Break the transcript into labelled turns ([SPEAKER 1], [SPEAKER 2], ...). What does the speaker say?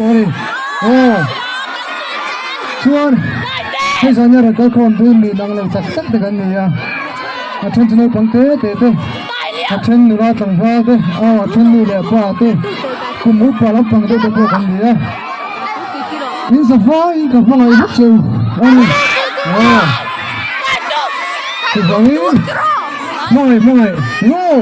[SPEAKER 1] Sorry. Aw. Chuan hei zan hian rawn kal khawm pui mi dang lo chak tak te kan ni a. A then chu naupang te te te, a then nula tlangval te, aw a then nu leh pa te, kum upa lampang deuh te pawh kan ni a. In zafaiin ka hmangaih vek cheu a ni. Aw. Chuvangin hmangaih hmangaih ngaw.